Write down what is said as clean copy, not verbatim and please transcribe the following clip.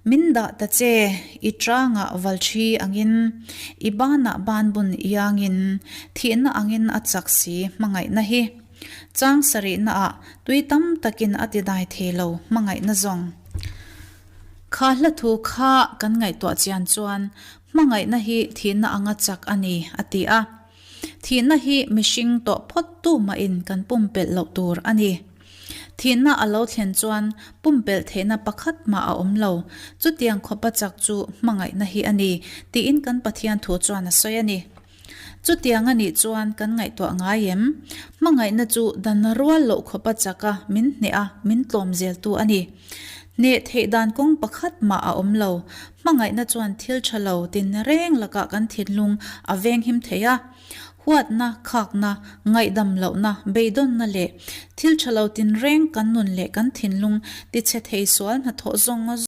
Min dah ta che, i ṭangah valṭhi angin, i banah banbun iangin, thihna angin a chak si hmangaihna hi. Chang sarihnaah tui tam takin a ti dai thei lo hmangaihna zawng. Kha hla thu kha kan ngaihtuah chian chuan hmangaihna hi thihna anga chak a ni, a ti a. Thihna hi mihring tawh phawt tu mahin kan pumpelh loh tur a ni. Thihna a lo thlen chuan pumpelh theihna pakhat mah a awm lo. Chutiang khawpa chak chu hmangaihna hi a ni, tiin kan Pathian thu chuan a sawi a ni. Chutiang a nih chuan kan ngaihtuah ngai em? Hmangaihna chu dan rual loh khawpa chaka min hneh a, min tlawm zeltu a ni. Hneh theih dan kawng pakhat mah a awm lo. Hmangaihna chuan thil tha lo tin reng lakah kan thinlung a venghim thei a. Huatna, khakna, ngaihdam lohna, beidawnna leh thil tha lo tin reng kan nun leh kan thinlung tichhe thei sual hnathawh zawng.